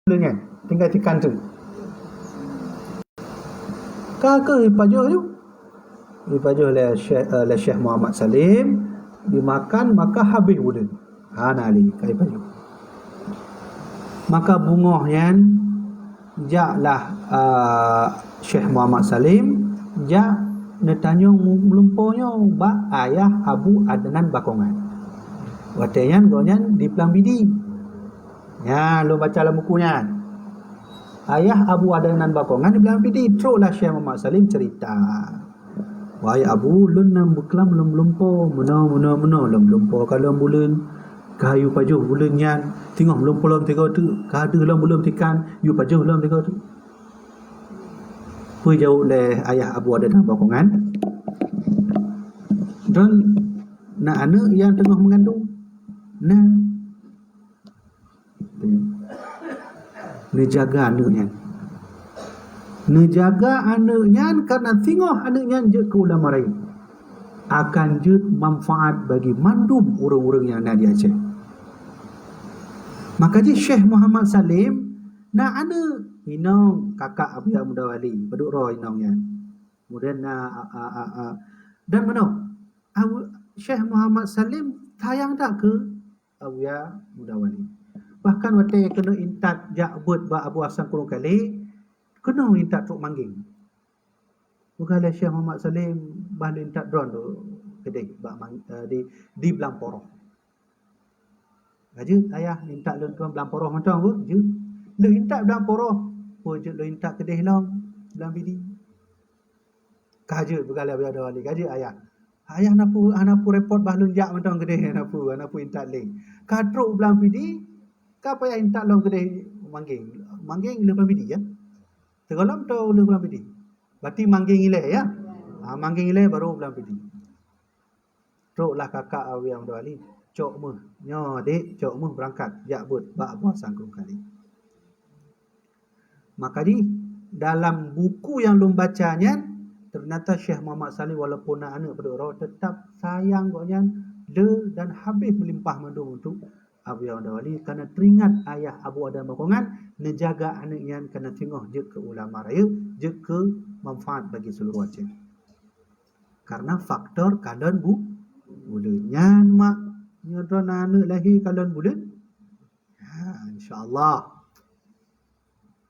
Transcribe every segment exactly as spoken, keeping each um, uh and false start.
buleuen nyan, tinggai tikan teuk. Ka keuh jipajoh ju. Jipajoh lé Syekh, eh, lé Syekh Muhammad Salim, jimakan maka habéh buleuen. Hana lé ka jipajoh. Maka beungoh nyan jaklah, eh, Syekh Muhammad Salim jak neutanyong meulumpo nyoe bak ayah Abu Adnan Bakongan. Watée nyan gobnyan di Plang Bidi. Nyan lôn baca lam buku nyan. Ayah Abu Adnan Bakongan di Plang Bidi, troklah Syekh Muhammad Salim cerita. Wahai Abu, lôn na beuklam lôn meulumpo, meunoe, meunoe, meunoe, lôn meulumpo kalon buleuen, ka yue pajoh buleuen nyan, teungoh meulumpo lom tiga teuk, ka deuh lom buleuen tikan, yue pajoh lom tiga teuk. Peue jaweueb lé ayah Abu Adnan Bakongan? Droen na aneuëk nyang teungoh meugandong. Nah, neujaga aneuëk nyan. Neujaga aneuëk nyan, karena singoh aneuëk nyan jeuet keu ulama rayeuk, akan jeuet manfaat bagi mandum ureuëng-ureuëng nyang na di Aceh. Maka jih Syekh Muhammad Salim na aneuëk, inong kakak Abuya Muda Wali, padub droe inong nyan. Kemudian na, a, a, a, a, dan meunoe, Abu, Syekh Muhammad Salim sayang that keu Abuya Muda Wali. Bahkan watée keuneuk intat jak beuet bak Abu Hasan Krueng Kalé, keunoe intat trok Manggeng. Peugah lé Syekh Muhammad Salim, bah lôn intat droen tu keudeh bak Mang-, eh, di, di Blang Poroh. Ka jeuet ayah intat lôn tuan Blang Poroh mantong, Bu, jeuet. Lôn intat Blang Poroh, peue jeuet lôn intat keudeh lom Blang Bidi. Ka jeuet peugah lé Abuya Muda Wali, ka jeuet ayah. Ayah hana peue, hana peue repot bah lôn jak mantong keudeh, hana peue, hana peue intat lé. Ka trok Blang Bidi, ka payah intat lom keudeh Manggeng. Manggeng lheueh Blang Bidi, ya. Sigohlom toe lheueh Blang Bidi. Berarti Manggeng ilée, ya. Ha, Manggeng ilée baru Blang Bidi. Troklah kakak Abuya Muda Wali, "Cok meuh. Nyoe, Dek, cok meuh beurangkat jak beuet bak Abu Hasan Krueng Kalé." Maka jih, dalam buku nyang lôn baca nyan, ternyata Syekh Muhammad Salim walaupun na aneuëk padub droe, teutap sayang gobnyan le dan habéh meulimpah mandum untuk Abuya Muda Wali, karena teuingat ayah Abu Adnan Bakongan neujaga aneuëk nyan, karena singoh jeuet keu ulama rayeuk, jeuet keu manfaat bagi seuluruh Aceh. Karena faktor kalon bu-, buleuen nyan, mak. Nyoe droe na aneuëk lahé kalon buleuen. Ha, insya Allah.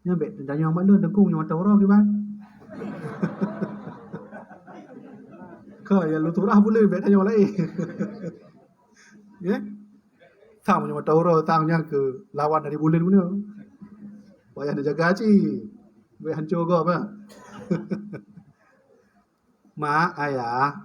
Nyan bék tanyong bak lôn, teungku nyoe mata uroe kiban. Ka ya lu turah buleuen, bék tanyong laén. Ya? Tang nyoe mata uroe, tang nyan keu lawan dari buleuen bunoe. Payah neujaga cit. Bék hanco gob, ha. Mak, ayah,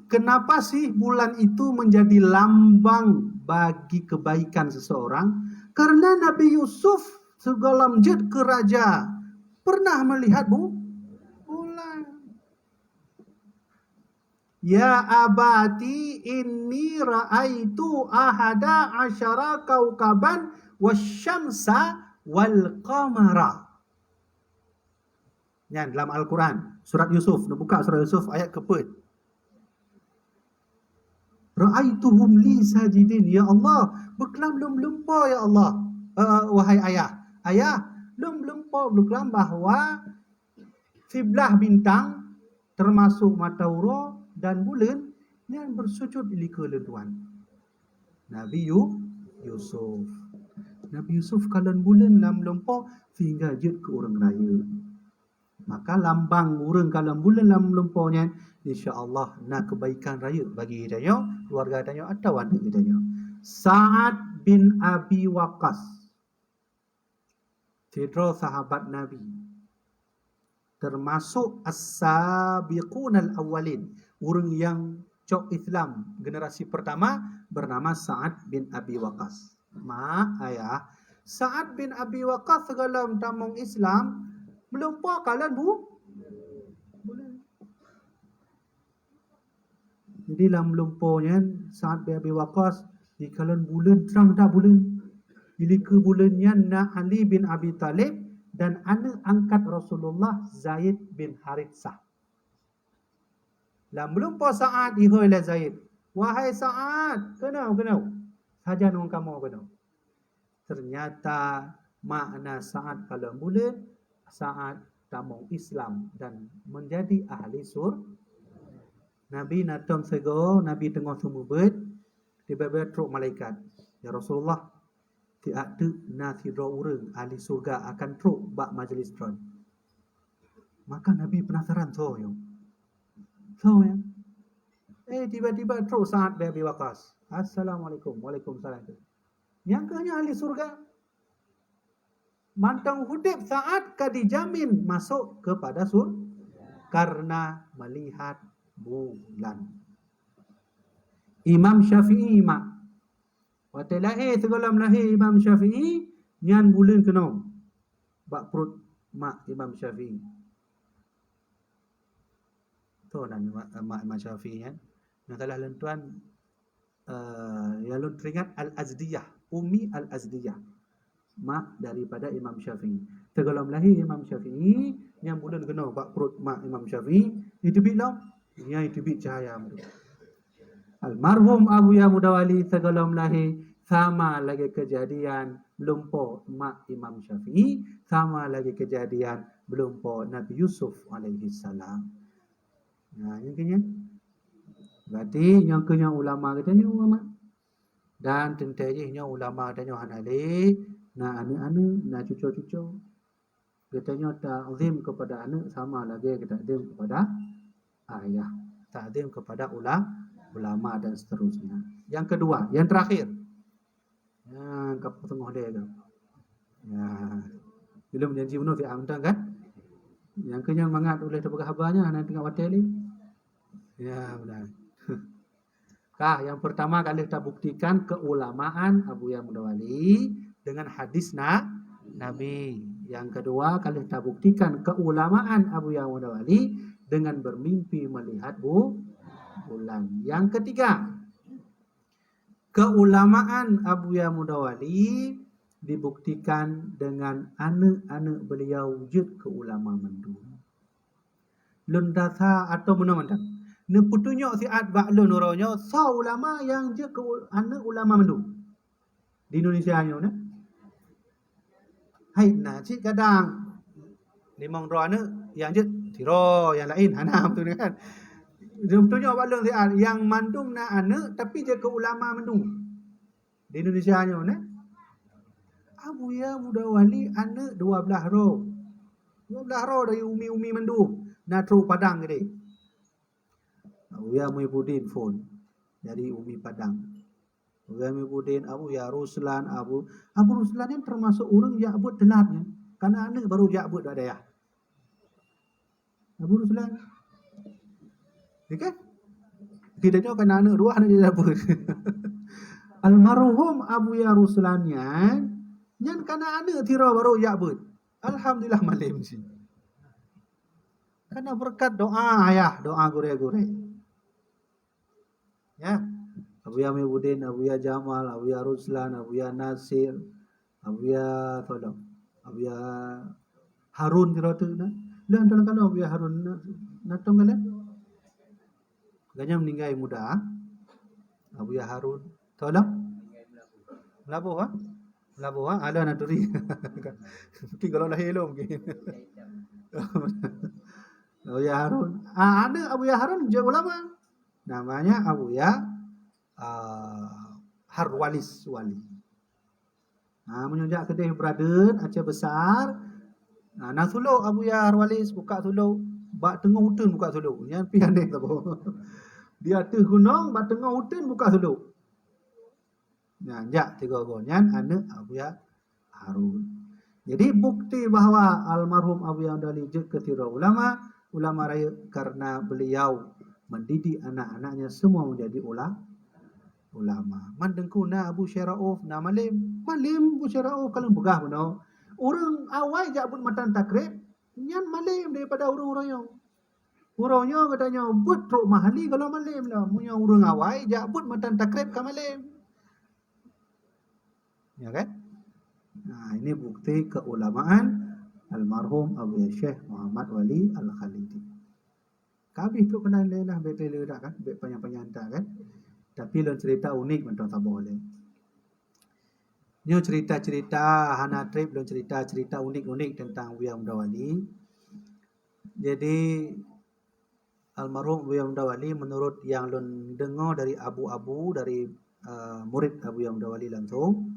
kenapa sih bulan itu menjadi lambang bagi kebaikan seseorang? Karena Nabi Yusuf sigohlom jeuet keu raja pernah melihat bu-, bulan. "Ya abati inni ra'aitu ahada asyara kaukaban wasyamsa wal qamara." Nyan dalam Al-Quran, surat Yusuf, neubuka surat Yusuf ayat keupeuet. "Ra'aituhum li sajidin." Ya Allah, beuklam lôn meulumpo, ya Allah. Eh, wahai ayah, ayah, lôn meulumpo beuklam bahwa siblah bintang, termasuk mata uroe dan buleuen, nyan beusujut ilikeu lôn tuan. Nabi Yu-, Yusuf. Nabi Yusuf kalon buleuen lam lumpoe sehingga jeuet keu ureuëng rayeuk. Maka lambang ureuëng kalon buleuen lam lumpoe nyan, insya Allah na keubaikan rayeuk bagi geutanyoe, keuluwarga geutanyoe atawa aneuk geutanyoe. Sa'ad bin Abi Waqqas, sidroe sahabat Nabi, termasuk as-sabiqunal awwalin, ureuëng nyang cok Islam generasi pertama, bernama Sa'ad bin Abi Waqqas. Mak, ayah, Sa'ad bin Abi Waqqas sigohlom tamong Islam, meulumpoe kalon bu-, buleuen. Jadi lam lumpoe nyan, Sa'ad bin Abi Waqqas, jikalon buleuen, trang that buleuen. Ilikeu buleuen nyan na Ali bin Abi Thalib dan aneuk angkat Rasulullah, Zaid bin Haritsah. Lam lumpoe Sa'ad, ihôi lé Zaid, "Wahai Sa'ad, keunoe, keunoe. Sajan ngon kamoe keunoe." Ternyata Makna saat kalon buleuen, saat tamong Islam dan menjadi ahli sur. Nabi na tom sigoe, Nabi teungoh seumeubeuet, tiba-tiba trok malaikat, "Ya Rasulullah, siat teuk na sidroe ureuëng ahli surga akan trok bak majlis droen." Maka Nabi penasaran, "Soe nyoe? Soe nyoe?" Eh, tiba-tiba trok Sa'ad bin Abi Waqqas. "Assalamualaikum." "Waalaikumsalam." "Nyang keuh nyan ahli surga?" Mantong udeb Sa'ad ka dijamin masuk kepada sur karena melihat bulan. Imam Syafi'i mak. Watée lahé, sigohlom lahé Imam Syafi'i, nyan buleuen keunoe bak pruet mak Imam Syafi'i. Toh nan mak, mak Imam Syafi'i nyan. Nyang salah lôn tuan, eh, nyang lôn teuingat Al-Azdiyah, Umi Al-Azdiyah. Mak daripada Imam Syafi'i. Sigohlom lahé Imam Syafi'i, nyan buleuen keunoe bak pruet mak Imam Syafi'i, iteubiet lom, nyan iteubiet cahaya meudum. Almarhum Abuya Mudawali sigohlom lahé sama lagée keujadian lumpo mak Imam Syafi'i, sama lagée keujadian lumpo Nabi Yusuf alaihi salam. Nah, nyang keu nyan. Berarti nyang keu nyan ulama geutanyoe, ulama. Dan teuntée jih nyoe ulama geutanyoe hana lé, na aneuëk-aneuëk, na cuco-cuco. Geutanyoe takzim kepada aneuëk sama lagée geutakzim kepada ayah. Takzim kepada ula-, ulama dan seterusnya. Yang kedua, yang terakhir. Ya, ka teungoh deh tu. Ya. Belum janji bunoe siat mantong kan? Nyang keu nyan mangat uleh tapeugah haba nyan hana teuingat watée lé. Ya, benar. Ka, yang pertama ka lheueh tabuktikan keulamaan Abuya Mudawali dengan hadis na-, Nabi. Yang kedua ka lheueh tabuktikan keulamaan Abuya Mudawali dengan bermimpi melihat bu-, bulan. Yang ketiga, keulamaan Abuya Mudawali dibuktikan dengan aneuëk-aneuëk beliau jeuet keu ulama mandum. Lôn rasa atau meunan mantong, neupeutunyok siat bak lôn uroe nyoe soe ulama nyang jeuet keu aneuëk ulama mandum di Indonesia nyoe na. Hai, na cit kadang limong droe aneuëk nyang jeuet sidroe, nyang laén hana, beutôi kan? Neupeutunyok bak lôn siat nyang mandum na aneuëk tapi jeuet keu ulama mandum. Di Indonesia nyoe na, Abuya Mudawali aneuëk dua blaih droe. Dua blaih droe dari umi-umi mandum na trok Padang keudeh. Abuya Muhibbuddin phon dari umi Padang. Abuya Muhibbuddin, Abuya Ruslan, Abu, Abu Ruslan nyan teumasok ureuëng jak beuet teulat nyan. Kana aneuëk baru jak beuet bak dayah. Abu Ruslan. Ya kan? Kita nyoe kana aneuëk dua, aneuëk jadi beuet. Almarhum Abuya Ruslan nyan, nyan kana aneuëk sidroe baru jak beuet. Alhamdulillah malem cit. Kana beureukat doa ayah, doa gurée-gurée. Ya. Abuya Muhibbuddin, Abuya Jamal, Abuya Ruslan, Abuya Nasir, Abuya Tolong, Abuya Harun sidroe teuk na. Lheueh teuh ka lheueh Abuya Harun na, na tom ka lheueh. Gobnyan meuninggai muda. Abuya Harun. Tolong. Meulaboh, ha? Meulaboh, ha? Alah na turi. Mungkin kalau lahé lom mungkin. Abuya Harun. Ah, aneuëk Abuya Harun jeuet ulama. Namanya Abuya, ah, Harwalis Wali. Ha, meunyoe jak keudeh Braden, Aceh Besar, ha, na sulok Abuya Harwalis buka sulok, bak teungoh uteuen buka sulok. Nyan pih aneh saboh. Di ateueh gunong, bak teungoh uteuen buka sulok. Nyan jak tiga goe nyan aneuëk Abuya Harun. Jadi bukti bahwa almarhum Abuya Mudawali jeuet keu sidroe ulama, ulama rayeuk karena beliau mendidik anak-anaknya semua menjadi ula-, ulama. Man Teungku na Abu Syekh Rauf na malem. Malem Abu Syekh Rauf ka lôn peugah bunoe. Ureuëng awai jak beuet matan takrib, nyan malem daripada ureuëng-ureuëng nyoe. Uroe nyoe geutanyoe beuet trok Mahali gohlom malem lom. Meunyoe ureuëng awai jak beuet matan takrib ka malem. Ya kan? Nah, ini bukti keulamaan almarhum Abuya Syekh Muhammad Wali Al-Khalidi. Ka habéh trok keunan lé lah, bék lé dak kan, bék panyang-panyang dak kan. Tapi lôn cerita unik mantong saboh lé. Nyoe cerita-cerita hana treb lôn cerita, cerita unik-unik tentang Abuya Muda Wali. Jadi, almarhum Abuya Muda Wali, menurut yang lôn dengar dari abu-abu, dari, eh, murid Abuya Muda Wali langsung,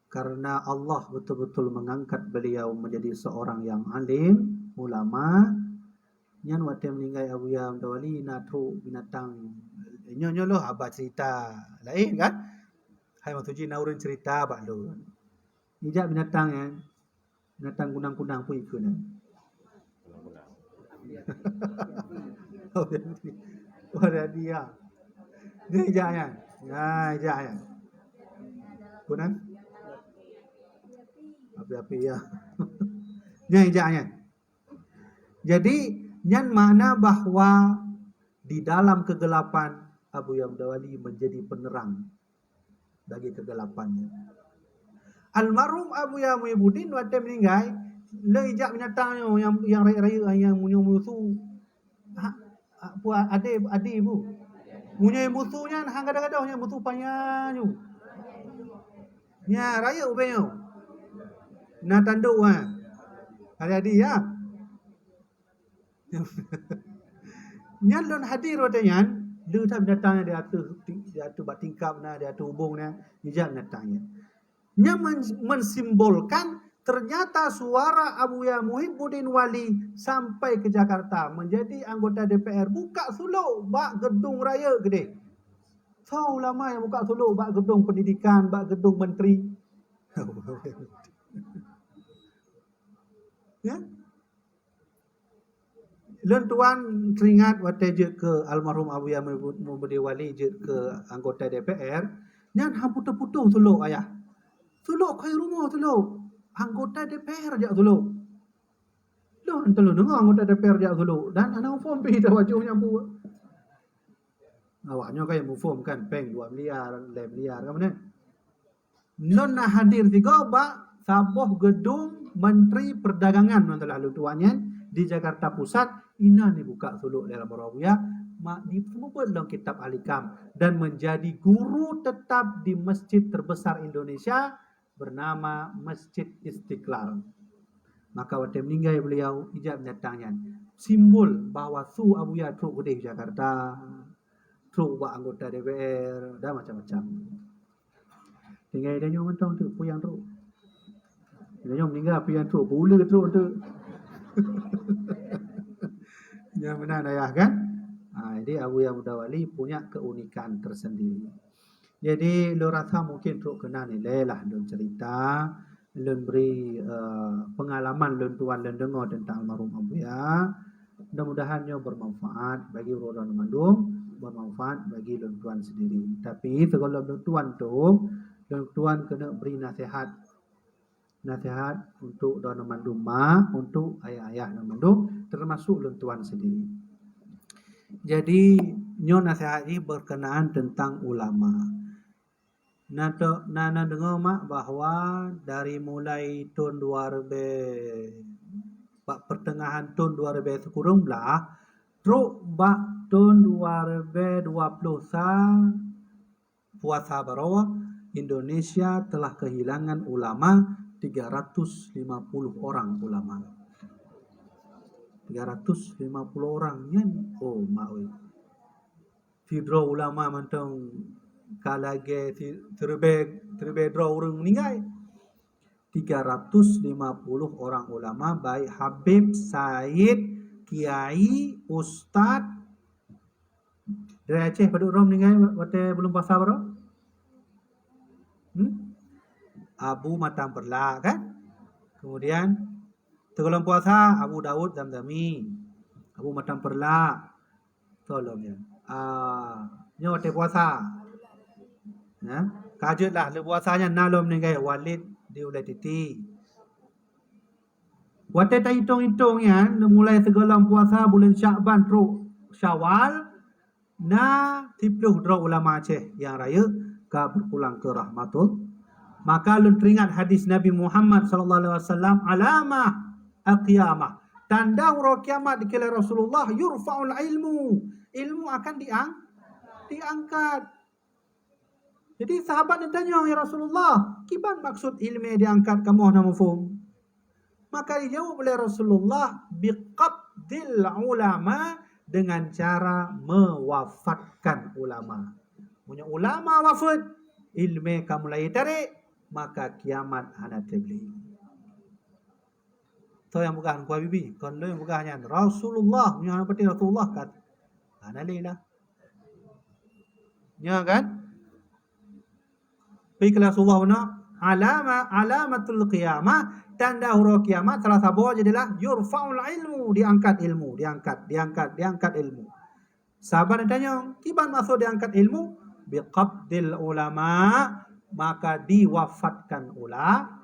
karena Allah betul-betul mengangkat beliau menjadi seorang yang alim, ulama. Nyan watée meuninggai Abuya Muda Wali na trok binatang. Nyoe, nyoe lôn haba cerita laén kan? Hai maksud jih na ureuëng cerita bak lôn. Ijak binatang nyan, binatang kunang-kunang pun ikut nyan. Wadah dia. Dia ijak nyan. Ya, ijak nyan. Kunang? Api-api ya. Nyan ijak nyan. Jadi, nyan makna bahwa di dalam kegelapan, Abuya Muda Wali menjadi penerang bagi kegelapan nyan. Almarhum Abuya Muhibbuddin watée meuninggai, lé ijak binatang nyoe nyang, nyang rayeuk-rayeuk, nyang meunyoe musu. Ha, ha, pu-, adé, adé bu. Meunyoe musu nyan han gadôh-gadôh nyan, musu panya nyoe. Nya rayeuk ubé nyoe. Na tanduk ha. Adi-adi ya. Nyan lôn hadir watée nyan, le that binatang nyan di ateueh ti-, di ateueh bak tingkap na, di ateueh ubông na, ijak binatang nyan. Nyan men-, mensimbolkan ternyata suara Abuya Muhibbuddin Wali sampai ke Jakarta, menjadi anggota D P R, buka suluk bak gedung raya keudeh. Soe ulama nyang buka suluk bak gedung pendidikan, bak gedung menteri? Ya? Lôn tuan teringat watée jeuet keu almarhum Abuya Muhibbuddin Wali jeuet keu anggota D P R, nyan han putôh-putôh suluk ayah. Suluk keu rumoh suluk. Anggota D P R jak suluk. Lôn teulôn deungoe anggota D P R jak suluk dan hana muphom pih tawajoh nyan buet. Awak nyoe ka nyang muphom kan, péng dua miliar, lhée miliar kan meunan. Lôn na hadir sigoe bak saboh gedung Menteri Perdagangan ngon salah lôn tuan nyan di Jakarta Pusat, inan dibuka suluk lé Almarhum Abuya, ma-, diseumeubeuet lom kitab Al-Hikam dan menjadi guru tetap di masjid terbesar Indonesia bernama Masjid Istiqlal. Maka watée meuninggai beliau, ijak binatang nyan, simbol bahwa su Abuya trok keudeh Jakarta, trok bak anggota D P R dan macam-macam. Tinggai tanyoe mantong tu, peue nyang trok. Tanyoe meuninggai, peue nyang trok, peuleue trok tu. Nyang meunan ayah kan? Ha, jadi Abuya Muda Wali punya keunikan tersendiri. Jadi lôn rasa mungkin trok keunan ilée lah lôn cerita, lôn bri, eh, pengalaman lôn tuan lôn deungoe tentang almarhum Abuya. Mudah-mudahan nyoe bermanfaat bagi uroe-uroe mandum, bermanfaat bagi lôn tuan sendiri. Tapi sigohlom lôn tuan tu, lôn tuan keuneuk bri nasihat. Nasihat untuk droeneuh mandum mak, untuk ayah-ayah droeneuh mandum, termasuk lôn tuan sendiri. Jadi, nyoe nasihat jih berkenaan tentang ulama. Na, na, na deungoe mak bahwa dari mulai thon dua ribèe, bak pertengahan thon dua ribèe sikureueng blah, trok bak thon dua ribèe dua ploh sa, puasa baroe, Indonesia telah kehilangan ulama tiga ratus lima puluh orang ulama. Tiga ratus lima puluh orang nyan, oh mak oi. Sidroe ulama mantong ka lagèe si-, siribèe, siribèe droe ureueng meuninggai. Tiga ratus lima puluh orang ulama, baik habib, said, kiai, ustaz. Dari Aceh padub droe meuninggai watèe buleuen puasa baroe? Hmm? Abu Matang Peureulak kan? Kemudian sigohlom puasa Abu Daud Zamzami. Abu Matang Peureulak. Tolong ya. Ah, nyoe watèe puasa. Ya, ka jeuet lah lheueh puasa nyan na lom meuninggai Walid di Ulèe Titi. Watèe taitong-itong nyan, mulai sigohlom puasa buleuen Syakban trok Syawal, na siploh droe ulama Aceh nyang rayeuk ka berpulang keu rahmatul. Maka lôn teuingat hadis Nabi Muhammad sallallahu alaihi wasallam, "Alamah al-qiyamah." Tanda uroe kiamat dikheun lé Rasulullah, "Yurfa'ul ilmu." Ilmu akan diang-, diangkat. Jadi sahabat geutanyong, "Ya Rasulullah, kiban maksud ileumèe diangkat kamoe hana muphom?" Maka dijawab oleh Rasulullah, "Biqabdil ulama," dengan cara mewafatkan ulama. Meunyoe ulama wafeuet, ileumèe ka mulai tarek, maka kiamat hana treb lé. Soe nyang peugah, Teungku Habibie? Kon lôn nyang peugah nyan. Rasulullah, meunyoe hana patéh Rasulullah kan hana lé lah. Nyo kan? Pi keu Rasulullah bunoe, alama, alamatul qiyamah, tanda uroe kiamat salah saboh jih adalah yurfa'ul ilmu, diangkat ilmu, diangkat, diangkat, diangkat ilmu. Sahabat geutanyong, "Kiban maksud diangkat ilmu?" "Biqabdil ulama," maka diwafatkan ula-,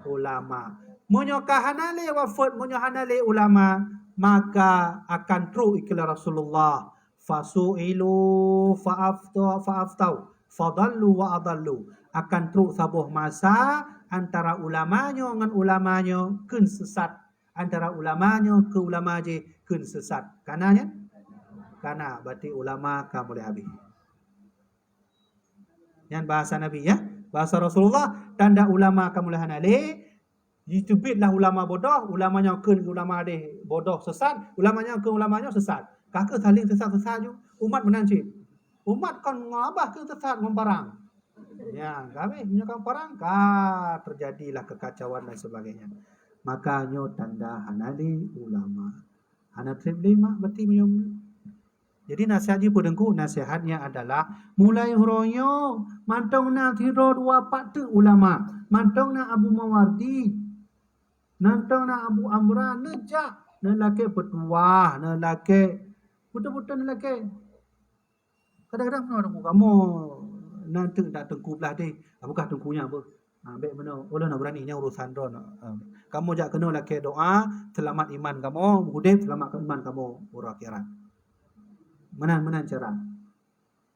ulama. Meunyoe ka hana lé wafeuet, meunyoe hana lé ulama, maka akan trok ikilah Rasulullah, "Fasu'ilu fa'afta-, fa'aftau, fadallu wa adallu." Akan trok saboh masa antara ulama nyoe ngon ulama nyoe kheun sesat, antara ulama nyoe keu ulama jih kheun sesat. Kana nyan? Kana, berarti ulama ka mulai habéh. Nyan bahasa Nabi, ya. Bahasa Rasulullah, tanda ulama ka mulai hana lé, jiteubiet lah ulama bodoh, ulama nyoe kheun ulama deh bodoh sesat, ulama nyoe kheun ulama nyoe sesat. Ka kheueh saling sesat-sesat ju. Umat meunan cit. Umat kon ngon babah kheun sesat ngon parang. Ya, ka habéh meunyoe ka parang, ka terjadilah kekacauan dan sebagainya. Maka nyoe tanda hana lé ulama. Hana treb lé mak, berarti meunyoe. Jadi nasihat jih peue Teungku? Nasihatnya adalah mulai uroe nyoe mantong na sidroe dua pat teuk ulama, mantong na Abu Mawardi, mantong na Abu Amran, neujak, neulakée peutuah, neulakée beutôi-beutôi neulakée. Kadang-kadang na ureuëng kamoe na teuk dak teungku blah deh, apakah teungku nyan beuh? Ha, bék meunoe, ulôn hana beurani, nyan urusan droe. Ha, kamoe jak keunoe lakée doa, seulamat iman kamoe, udeb seulamat iman kamoe uroe akhirat. Meunan, meunan cara.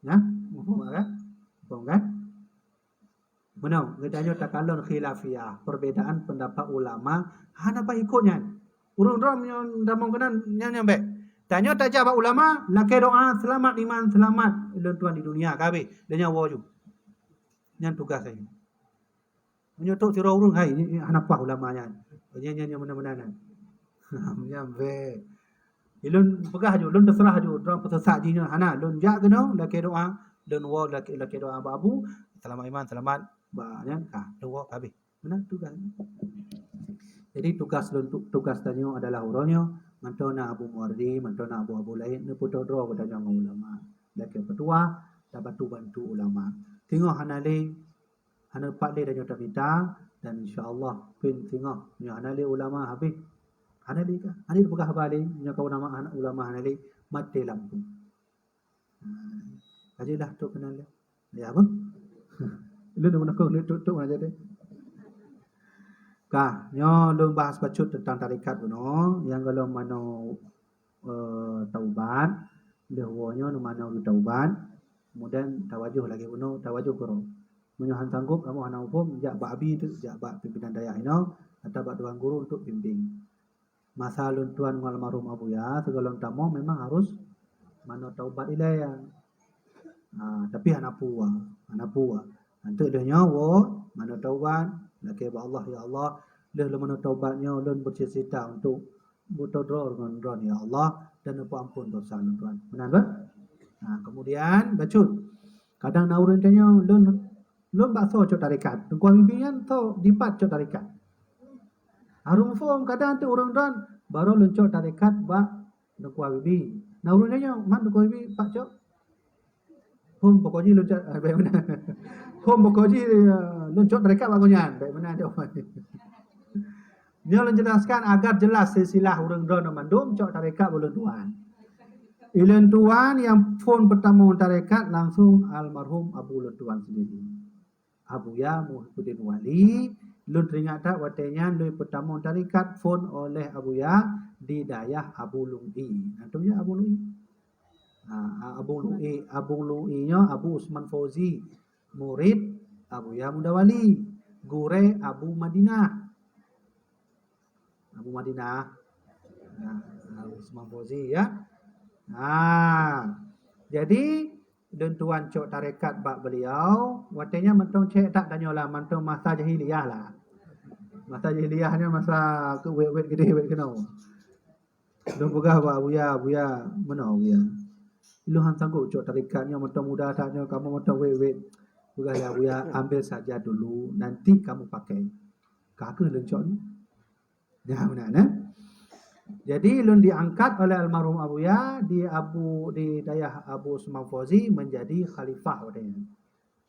Nah, muphom kan? Muphom kan? Meunoe, geutanyoe takalon khilafiyah, perbedaan pendapat ulama, hana paih ikot nyan. Ureuëng droe meunyoe tamong keunan nyan, nyan bék. Tanyoe tajak bak ulama, lakée doa, seulamat iman, seulamat lôn tuan di dunia, ka habéh. Lheueh nyan woe ju. Nyan tugaih tanyoe. Meunyoe trok sidroe ureuëng, hai, nyan, nyan hana paih ulama nyan. Nyan, nyan, nyan meunan-meunan nyan. Nyan bék. Ulôn peugah ju, lôn teuseurah ju, droe peusesat jih nyoe hana, lôn jak keunoe, lakée doa, lôn woe lakée, lakée doa bak Abu, seulamat iman, seulamat, bak nyan, ka, lôn woe, ka habéh. Meunan tugaih. Jadi tugaih lôn tu, tugaih tanyoe adalah uroe nyoe, mantong na Abu Muwardi, mantong na abu-abu laén, neupeutoh droe geutanyoe ngon ulama. Lakée peutuah, tabantu-bantu ulama. Singoh hana lé, hana pat lé tanyoe tamita, dan insya Allah pih singoh nyoe hana lé ulama habéh. Hana lé ka? Hana lé peugah haba lé, nyoe ka ulama, ulama hana lé, maté lampu. Ha, ka jeuet lah trok keunan lé. Ya, apa? Lôn nak kong lé trok-trok aja deh. Ka, nyoe lôn bahas bacut tentang tarekat bunoe, nyang golom manoe, eh, taubat, lheueh woe nyoe manoe geutaubat, kemudian tawajoh lagée bunoe, tawajoh keudroe. Meunyoe han sanggob, kamoe hana muphom, jak bak abi tu, jak bak pimpinan dayah inoe, atau bak tuan guru untuk bimbing. Masa lôn tuan ngon almarhum Abuya, sigohlom tamong memang harus manoe taubat ilée. Ha, tapi hana peue, hana peue. Enteuk lheueh nyoe woe, manoe taubat, lakée bak Allah, "Ya Allah, lheueh lôn manoe taubat nyoe, lôn bercita-cita untuk beutôi droe ngon Droen, ya Allah, dan neupeuampon dosa lôn tuan." Meunan, bah? Ha, kemudian, bacut. Kadang na ureuëng tanyong, "Lôn, lôn bak soe cok tarekat?" Teungku Habibie nyan soe, dipat cok tarekat? Harôh muphom, kadang teuk ureuëng droen, "Baroe lôn cok tarekat bak Teungku Habibie." Na ureuëng nyan, "Man Teungku Habibie pat cok?" "Hom, pokok jih lôn cok," eh, bék meunan. "Hom, pokok jih, eh, lôn cok tarekat bak gobnyan." Bék meunan jawaban. Nyoe lôn jelaskan agar jelas silsilah ureuëng droen mandum cok tarekat bak ulôn tuan. Ulôn tuan nyang phon peutamong tarekat langsung almarhum abu ulôn tuan sendiri. Abuya Muhyiddin Wali, lôn teuingat that watée nyan lôn peutamong tarekat phon oleh Abuya di dayah Abu Lu'i. Antom ya Abu Lu'i? Ha, Abu Lu'i, Abu Lu'i nyoe Abu Usman Fauzi, murid Abuya Muda Wali, gurée Abu Madinah. Abu Madinah. Nah, Abu Usman Fauzi ya. Nah, jadi lôn tuan cok tarekat bak beliau, watée nyan mantong cék that tanyoe lah, mantong masa jahiliyah lah. Masa jahiliyah nyan masa keu wet-wet gede wet keunoe. Lôn peugah bak Abuya, "Abuya, meunoe Abuya. Lôn han sanggob cok tarekat nyoe, mantong muda that nyoe, kamoe mantong wet-wet." Peugah lé Abuya, "Ambil saja dulu, nanti kamu pakai." Ka kheueh lôn cok nyoe. Nah, meunan, eh. Jadi, lôn diangkat oleh almarhum Abuya di Abu, di dayah Abu Usman Fauzi menjadi khalifah watée nyan.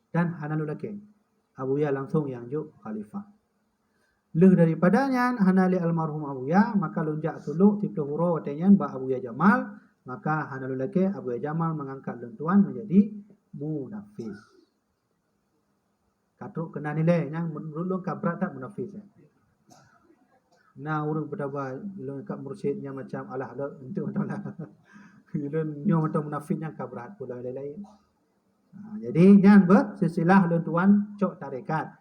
Dan hana lôn lakée. Abuya langsung nyang jok khalifah. Lheueh daripada nyan, hana lé almarhum Abuya, maka lôn jak sulok siplôh uroe watée nyan bak Abuya Jamal, maka hana lôn lakée Abuya Jamal mengangkat lôn tuan menjadi munafis. Ka trok keunan ilée, nyang menurut lôn ka brat that munafis, eh. Na ureuëng peudaba lôn kat mursyid nyang macam alah lôn untuk mantong lah. Lôn nyoe mantong munafis nyang ka brat pula lain-lain. Ha, jadi nyan beuh silsilah lôn tuan cok tarekat.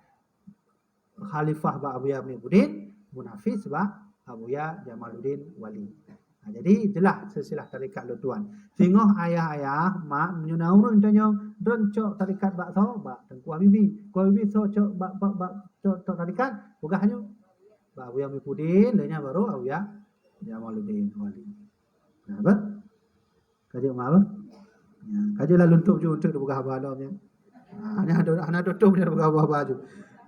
Khalifah bak Abuya Muhibbuddin, munafis bak Abuya Jamaluddin Wali. Ha, jadi, itulah silsilah tarekat lôn tuan. Singoh ayah-ayah, mak, meunyoe na ureuëng tanyong, "Droen cok tarekat bak soe?" Bak Teungku Habibie. Teungku Habibie soe cok bak, bak, bak, cok, cok tarekat? Peugah nyoe. Bak Abuya Muhibbuddin, lheueh nyan baru Abuya Jamaluddin Wali. Nah, betul? Ka jeuet ma beuh? Ya, ka jeuet lah lôn tôb ju eunteuk tapeugah haba lom nyan. Ha, hana do-, hana tutob nyan tapeugah haba-haba ju.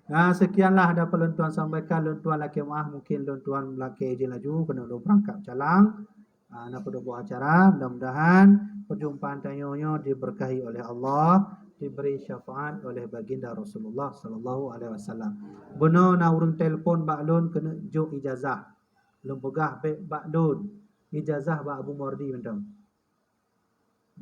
Nah, sekianlah dapat lôn tuan sampaikan, lôn tuan lakée meuah, mungkin lôn tuan lakée jih laju keuneuk lôn beurangkat calang. Ha, na padub boh acara, mudah-mudahan perjumpaan tanyoe nyoe diberkahi oleh Allah, diberi syafaat oleh baginda Rasulullah sallallahu alaihi wasallam. Bunoe na ureuëng telepon bak lôn keuneuk jok ijazah. Lôn peugah bék bak lôn, ijazah bak Abu Mawardi mantong.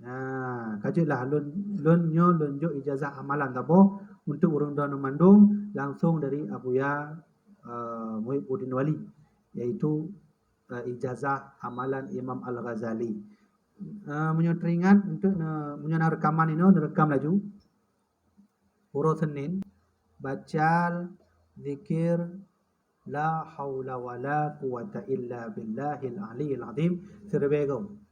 Nah, ka jeuet lah lôn, lôn nyoe lôn jok ijazah amalan saboh untuk ureuëng droeneuh mandum langsung dari Abuya, eh, Muhibbuddin Wali, yaitu, eh, ijazah amalan Imam Al-Ghazali. Eh, meunyoe teuingat, untuk ne-, meunyoe na reukaman inoe, neureukam laju. Uroe Senin, baca zikir la haula wala quwwata illa billahil aliyil azim siribée goe.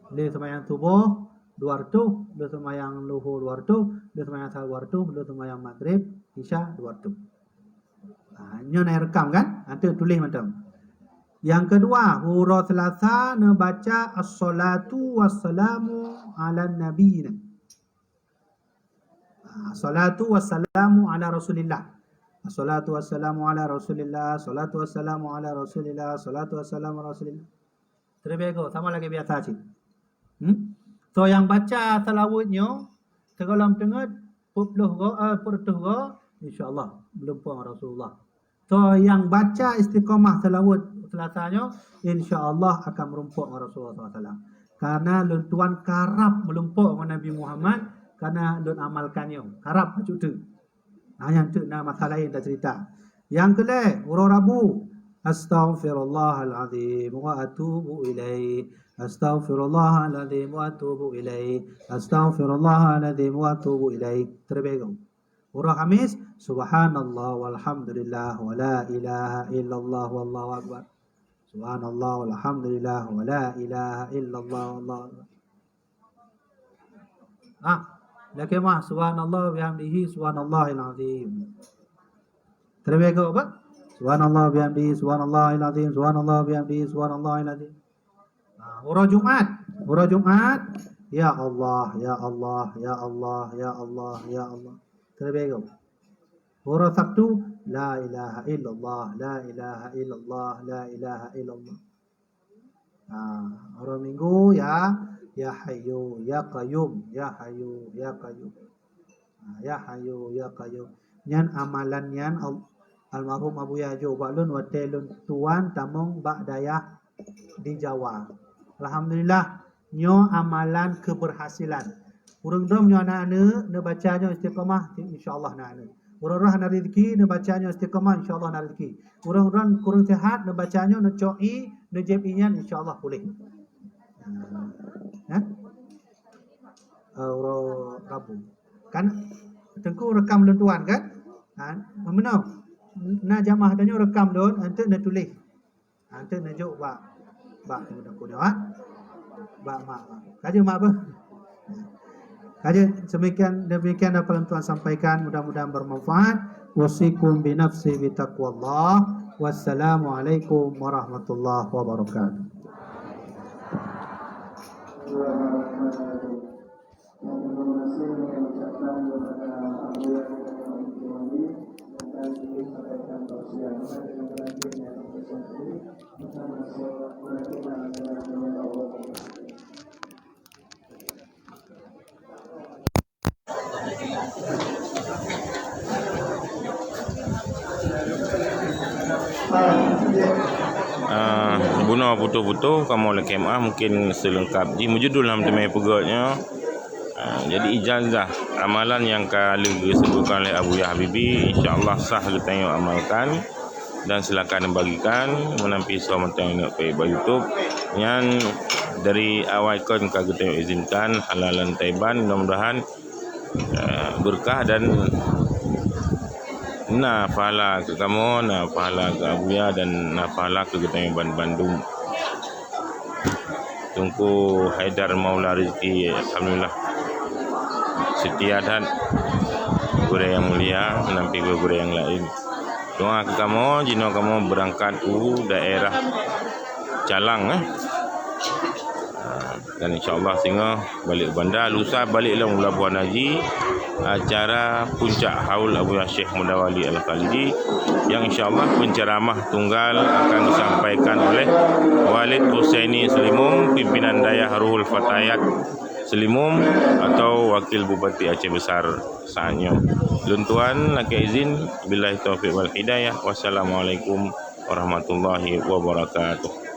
Lheueh seumayang suboh dua reutôh, lheueh seumayang luho dua reutôh, lheueh seumayang asar dua reutôh, lheueh seumayang maghrib, isya dua reutôh. Ha, nyoe na reukam kan? Ateueh tuléh mantong. Nyang keudua, uroe Seulasa neubaca assalatu wassalamu ala nabiyina. Ah, salatu wassalamu ala Rasulillah. Assalatu wassalamu ala Rasulillah, salatu wassalamu ala Rasulillah, salatu wassalamu ala Rasulillah. Terlebih go, sama lagée biasa cit. Hmm? So, nyang baca salawat nyoe, sigohlom teungeut, peuet ploh go, eh, peuet reutôh go, insya Allah, meulumpoe ngon Rasulullah. So, nyang baca istiqamah salawat Seulasa nyoe, insya Allah akan meureumpok ngon Rasulullah sallallahu alaihi wasallam. Karena lôn tuan karab meureumpok ngon Nabi Muhammad, karena lôn amalkan nyoe. Karab bacut teuk. Nah, nyan teuk na masalah laén tacerita. Nyang keulhèe, uroe Rabu, astaghfirullahalazim wa atubu ilaih. Astaghfirullahalazim wa atubu ilaih. Astaghfirullahalazim wa atubu ilaih. Terlebih go. Uroe Khamis, subhanallah walhamdulillah wa la ilaha illallah wallahu akbar. Subhanallah walhamdulillah wa la ilaha illallah wallahu akbar. Ah, lakée meuah, subhanallah bihamdihi subhanallahil azim. Terlebih go apa? Subhanallah bihamdihi subhanallahil azim, subhanallah bihamdihi subhanallahil azim. Ha, uroe Jumat, uroe Jumat, ya Allah, ya Allah, ya Allah, ya Allah, ya Allah. Terlebih go. Uroe Sabtu, la ilaha illallah, la ilaha illallah, la ilaha illallah. Ha, uroe Minggu, ya, ya Hayyu, ya Qayyum, ya Hayyu, ya Qayyum. Ha, ya Hayyu, ya Qayyum. Nyan amalan nyan al-, almarhum Abuya jok bak lôn watée lôn tuan tamong bak dayah di Jawa. Alhamdulillah, nyoe amalan keberhasilan. Ureuëng dom nyoe na aneuk, neubaca nyoe istiqamah, insya Allah na aneuk. Ureuëng roh na rezeki, neubaca nyoe istiqamah, insya Allah na rezeki. Ureuëng ron kureueng sehat, neubaca nyoe, neucok ie, neujieb ie nyan, insya Allah puléh. Ha? Eh, uroe Rabu. Kan Teungku rekam lôn tuan kan? Ha, meunoe. Na jamaah tanyoe rekam lôn, eunteuk neutuléh. Ha, eunteuk neujok bak, bak Teungku nyoe, ha? Bak mak. Ka jeuet mak beuh. Jadi, demikian, demikian dapat tuan sampaikan, mudah-mudahan bermanfaat. Usikum binafsi bitaqwallah. Wassalamualaikum warahmatullahi wabarakatuh. Ah, bunoe putôh-putôh kamoe lakée meu'ah, mungken seulengkap jih meujudul lam teumé peugét nyoe. Ah, jadi ijazah amalan nyang ka lheueh geusebutkan lé Abuya Habibie, insya Allah sah geutanyoe amalkan dan silakan bagikan. Meunan pih soe mantong nyang neuk peuék bak YouTube nyan dari awai kon ka geutanyoe izinkan halalan thaiban, mudah-mudahan eh, beureukat dan na pahala keu kamoe, na pahala keu Abuya dan na pahala keu geutanyoe ban-, bandum. Teungku Haidar Maula Rizki, alhamdulillah, seutia that gurée nyang mulia, meunan pih gurée-gurée nyang laén. Doa keu kamoe, jinoe kamoe beurangkat u daerah Calang, eh. Ah, dan insya Allah singoh balek u Banda, lusa balek lom u Labuhan Haji, acara puncak haul Abuya Syekh Muda Wali Al-Khalidi, nyang insya Allah penceramah tunggal akan disampaikan oleh Walid Husaini Seulimum, pimpinan Dayah Ruhul Fatayat Seulimum atau Wakil Bupati Aceh Besar saat nyoe. Lôn tuan lakée izin, billahi taufiq wal hidayah. Wassalamualaikum warahmatullahi wabarakatuh.